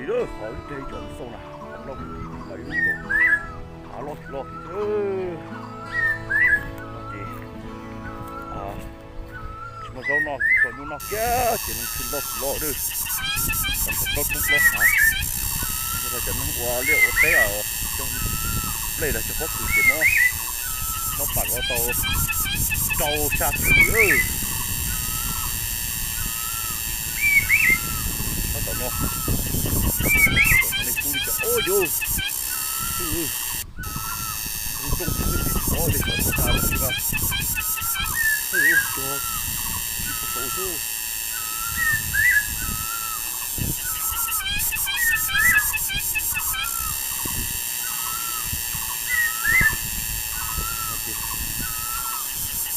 Li lawm, qhov ib pliag ib co xauj na, qhov loj, qhov ib lub hav loj tsis loj thiab. Ces tsis muaj zaub noj, tsis tau nyuj noj kiag ces neeg tsis loj tsis loj lawm. Tau plaub roob plaub hav, yog cov neeg ua liaj ua teb os, cog nplej los cog pob kws ces muab, muab pam los tau rau xya txwv lawm. Tab tom no, tab tom no nej pub li cas, o yus, ub, rooj rooj xwb ces tsis pom li, tsis pom tas li na. Ub, cog tsis pom saud xwb.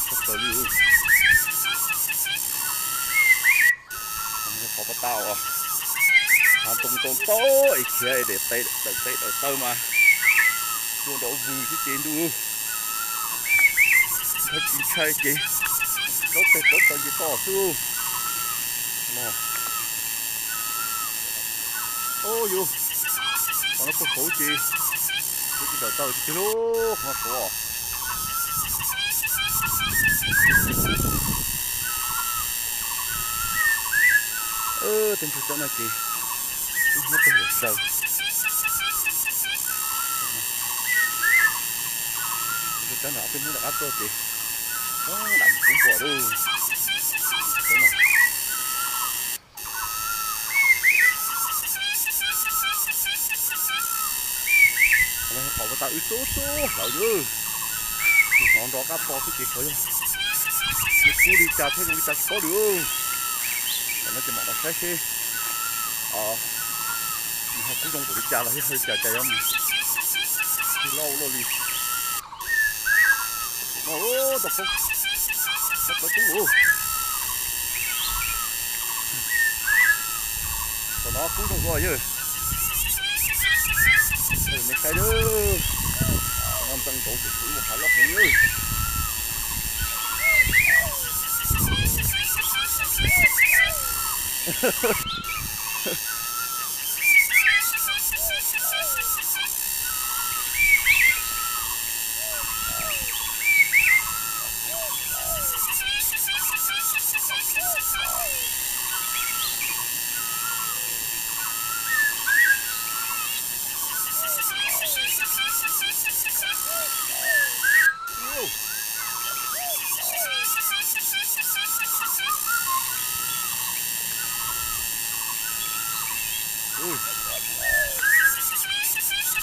Tshaj plaws li. Qhov pas tau, hav ntoo ntoo tau es khiav es dawm tes dawm taw mas tuaj nrov vwg xwb ces ntuj, ntshai tsis ntshai ces plaub teg plaub taw nce toj xwb no. Ub yus, qhov no puag saud ces kuv tsis dawm taw tiag tiag lauj, qhov no saud os. Tej ntug cov no ces muab teg lawm saw. Ntug cov no tej muab rov qab tuaj ces dam mus kub npua lauj. Qhov no qhov pas tau wb tub tub hlawv yus, hnov nrov qab to xwb ces xyov yog nws kub li cas thiab zoo li cas tsis paub li. Tam no ces mam los saib seb nws ho kub zoo npaum li cas los yog li cas cas yuav mus tig loj ua luaj li. No, tau poob, tau poob lawm. Qhov no kub zoo dua yawg. Nej saib, no ntxeev nkaus ces kuj ib hav loj heev yawg.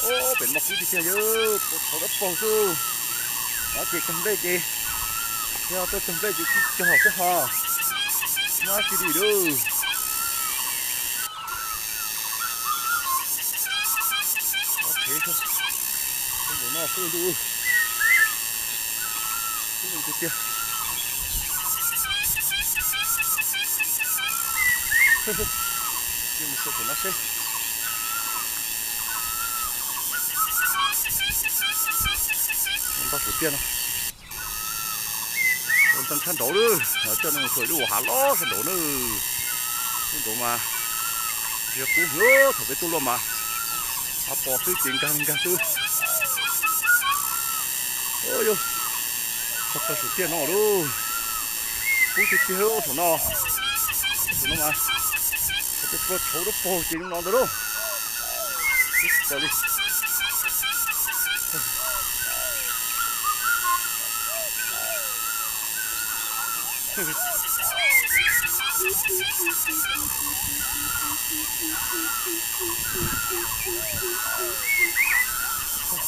Ub, pem no kub tiag tiag yawg, puas thaum dawb paug xwb. No ces cog nplej ces, yog tuaj cog nplej ces tsis cog xwb ho. Mab tsis li lawm. Ov, phem xwb. Tej ntawm no xwb ntuj, kub zoo tiag tiag. Cia mus xyuas pem no seb. Ntau tus tiaj no. Ntau tshaj nraud lawm, coj nej mus xyuas ib lub hav loj sab nraud na. Lub nraud mas yog kub hwv, thaum peb tuaj luaj mas hav pos xwb ces nkag li nkag xwb. Yog, tshaj plaws tus tiaj no lauj. Kub tiag tiag saum no. Saum no mas, tej plua tshauv dawb paug ces zoo no ntag lauj. Kub tsis tau li.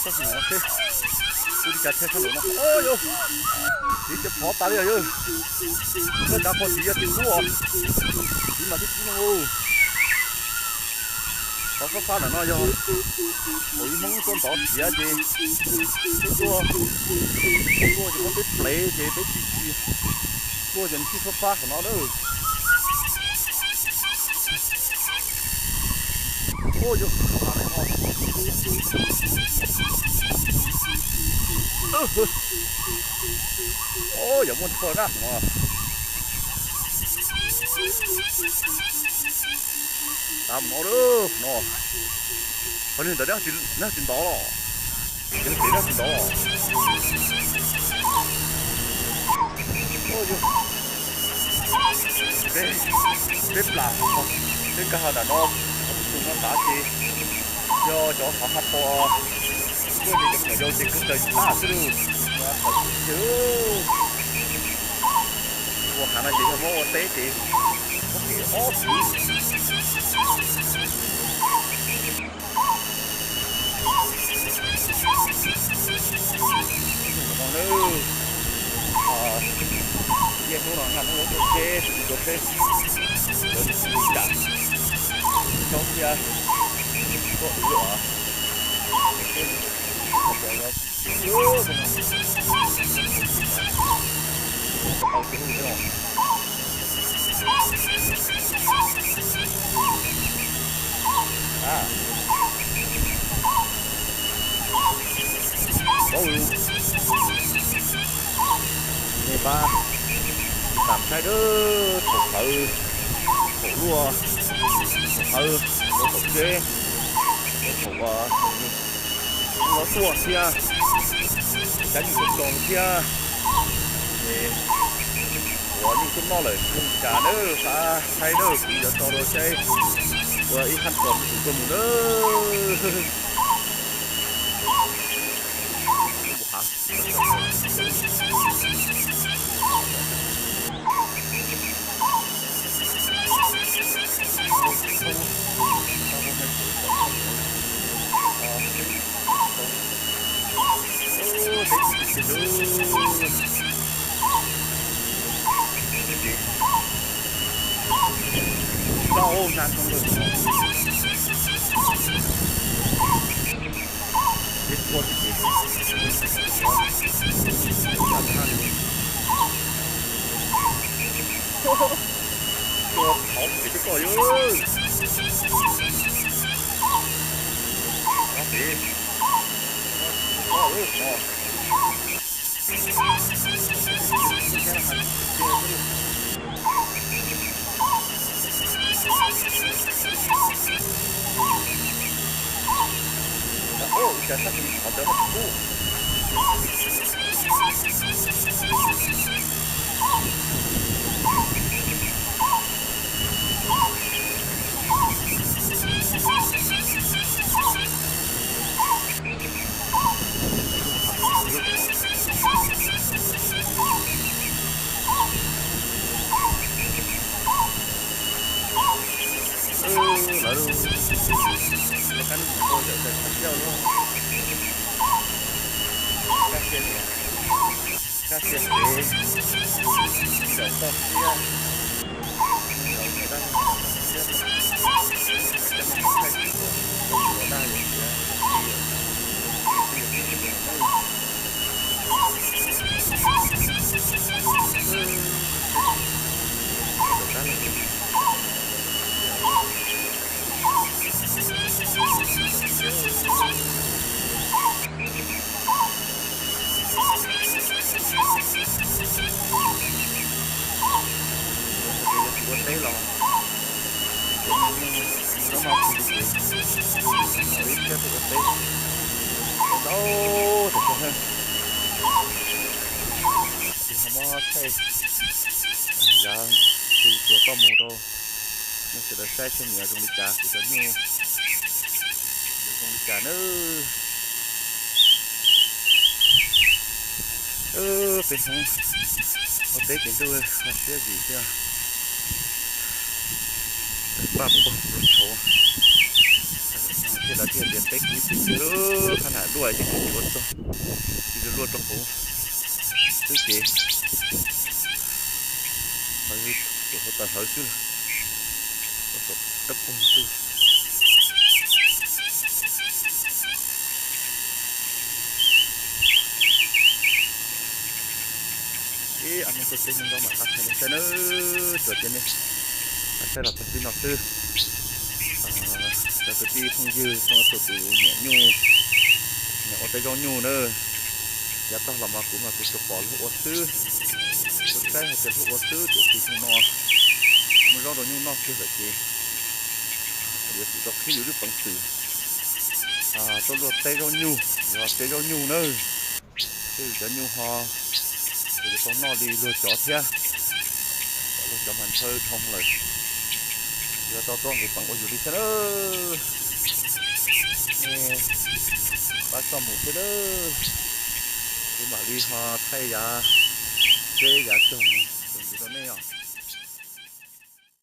Txog no seb, kub li cas thiaj sab nraum no. Yog, tiv cov phov tas li os yawg. Koj cav qhov tiv yog tiv kub os. Tiv mas thiaj kub no. Qhov fab fab ntawm no yog thaum ub Hmoob tuaj ntov xiav ces tuaj, tuaj ces muab peb plev ces peb tsis tsis tuaj ces nws thiaj fab fab qhov no lawm. Yog muaj ntho na no. Av no lawm no. Qhov niag ntawd neb tsis ntov los? Yog tias neb tsis ntov los? Peb plam, peb nkag nram no, qhov tus no tav ces yog cov hav ha po, kuj ces cov me nyuam yaus ces kawg plaws tsis qab xwb lauj. Ua hav no ces yog muab ua teb ces muab kev ob txhiv. Hnub no na, niaj hnub no nkag hnub tuaj tsheb, tuaj tsheb, lawv tus tsis kam, tsis tau thiab, tuaj ua, tau tsis hu thiab no. Nej pab tam saib dawb thaum qhawv, thaum luaj, thaum qhawv, thaum txeb, thaum los tuaj thiab, cab nyuj tso thiab, es ua nyuj tuaj noj lawm tsis zoo li cas nawb, xav saib nawb, kuv yuav tso rau saib ua ib qhab tso rau tus tuaj mus nawb. Tsis tau na zoo lawm. Peb tua tib ces, tua tag li, tua thov pem tej koj yog, thov pem, thov pem no. Ua cas sab tid qhov ntawd ho tsis kub. Lawv lub kab nub hmoov tau zawm tawm thaj cauj lub kab sia niam, kab sia pem, zaum toj siab, zaum niag dab laug toj siab, coj nej mus thaij tsis tau, tsis tau dab yuav tiav yog tij, tij yog tij tsis tau na. Zaum dab laug, yog tsis ua teb los, cov me nyuam no no kuv tus ces, ib thiab tuaj ua teb, ua ntau tes xyoo na. Ces ho muab thaij yav tus tuaj mus rau nej sawv daws saib seb nws zoo li cas, kuv cov nyuj zoo li cas nawb. Peb Hmoob ua teb ces ntuj ho siab zim thiab, paj pog ua tshauv thiab, lawv thiaj tias teb kub ces tiag, qhab nam luaj ces tsis tshuav txog, tsis luaj rau hauv xwb ces, qhov tus hauv tawm hlawv xwb, tab pog xwb. Ib ob hnub tuaj teb hnub no mam qab thaij nej saib nawb, tsuas cia nej saib los txog txij no xwb. Cov kwv tij phooj ywg txhua tus nyiam nyuj, nyiam ua tej zaub nyuj na, yav tag los mas kuv mas kuv tsuas pom luag ua xwb, kuv saib hais tias luag ua xwb tiam sis xyoo no muaj zaub rau nyuj noj kiag lawm ces Yuav tsum tau qhib yus lub peev xwm tuaj luaj teb zaub nyuj, yuav teb zaub nyuj nawb. Teb yus cov nyuj ho yuav tau noj li luag cov thiab. Luag cov mas ntshaw dhau lawm. Yuav tau tuaj nqis peev ua yus li thiab nawb. Nej pab soj mus thiab nawb. Kuv mam li ho thaij yav teb yav tsoog ntxiv rau nej os.